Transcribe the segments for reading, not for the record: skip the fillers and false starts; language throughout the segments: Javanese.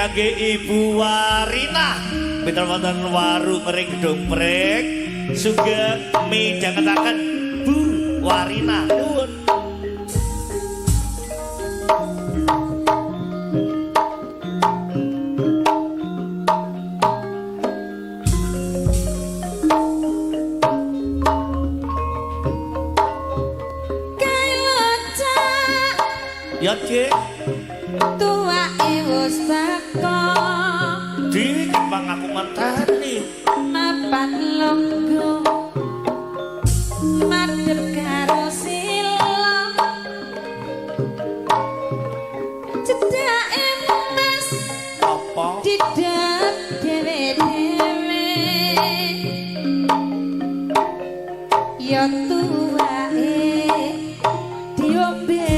Kangge Ibu Warina mitra wonten Waru Mering Gedung Pring sugeng midhangetaken Bu Warina nuwun. Ya Cik, tuwake wis teko di kembang aku ngenteni. Mapan lungguh madhep karo sila cedhake mas apa didhep dhewe-dhewe ya tuwake diombe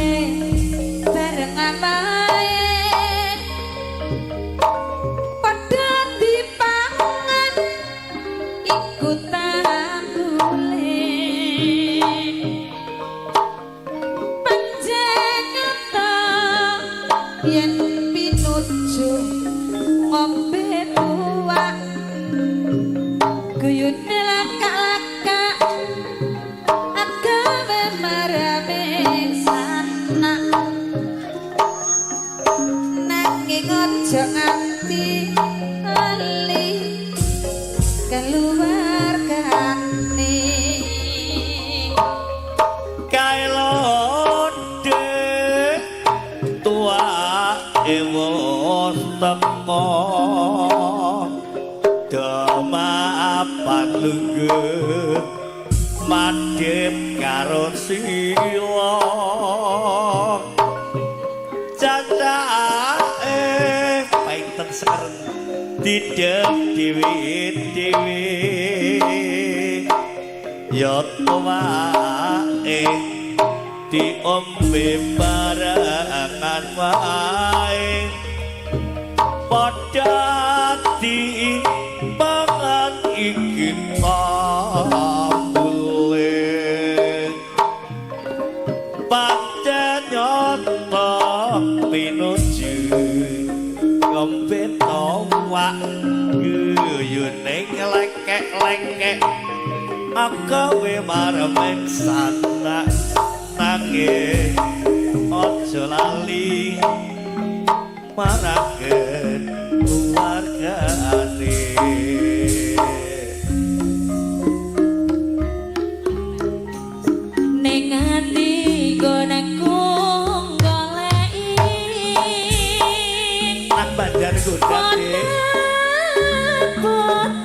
bareng amae padha dipangan iku tambule panjenengan yen pinuju ngombe tuwak guyune lakak-lakak agawe marame sanak nanging aja nganti lali keluargane. Kae londe tuwake wis teko demapan lungguh madhep karo sila cacake painten sekeren didep dhewe-dhewe ya tuwake diombe barengan wae padha dipangan iki tambule pancen nyata pinuju ngombe tuwak guyune nglekek-lengkek agawe maremeng sanak nanging aja lali marang keluargane. Ning ati nggonku goleki Nang bandar gondang Dik.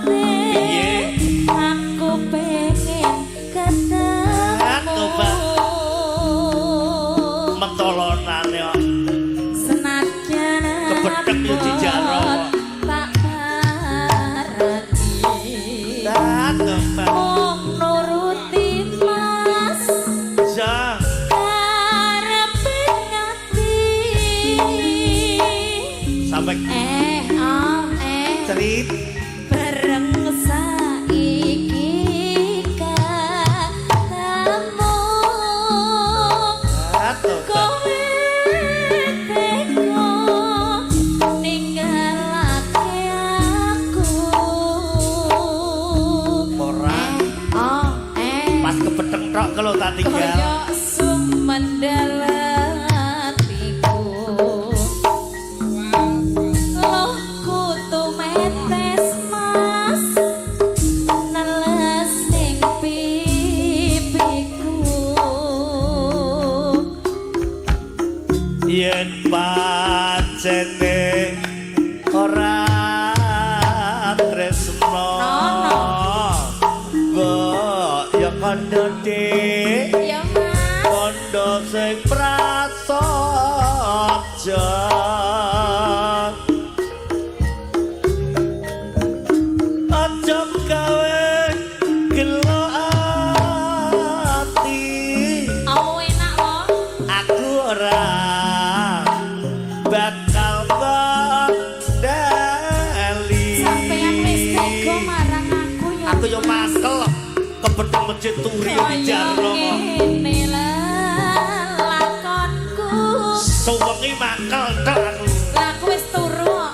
Piye? Aku pengen ketemu. Mentolonane kok. Senajan Kebethek yo dijaro. Tak parani. Tobat. Mung nuruti Mas Ja. karepe ngati. Sampai Eh, om, eh. cerit Bareng saiki ketemu. Tobat. Kowe teko ninggalake aku. Ora. Eh, oh, eh. Pas kebethek tok kalau tak tinggal. Kaya sumendal atiku. Loh kutu metes Mas neles ning pipiku. Yen pancene ora tresno Nono. Mbok ya kandha Dik Ya Mas. kandha sing prasaja aja gawe gelo ati. Oh enak loh. Aku ora bakal kendali. Sampeyan wis tega marang aku ya. Aku yo makel kebethek masjid turi yo Kaya dijarno kok. ngene lelakonku. Suwengi makel tok aku. Lah aku wis turu kok.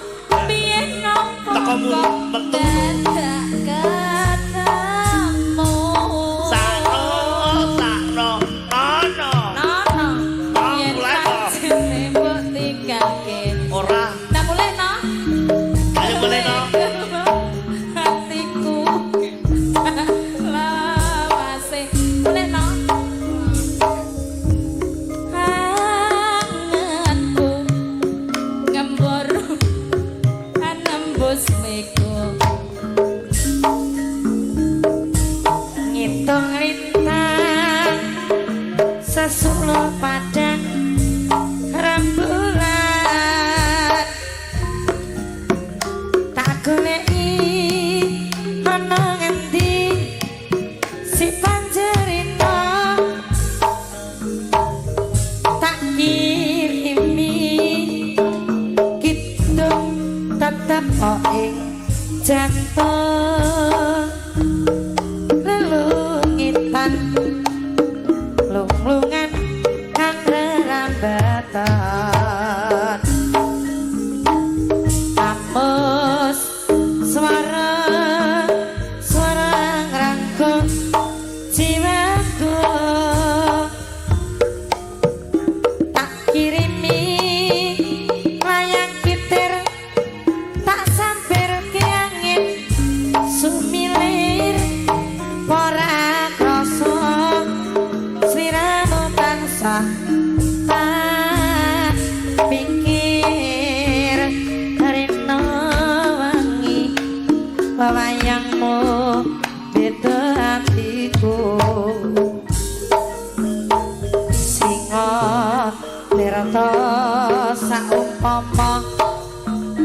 Tirta saumpama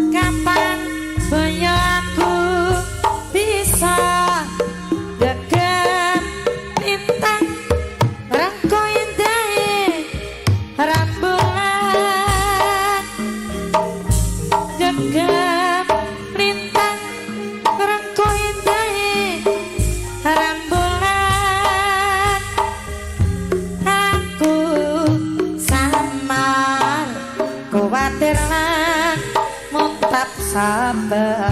kapan boyo aku bisa gegem lintang rengko indahe rembulan, gegem lintang rengko indahe rembulan. Aku samar kuwatir lan muntap sabar.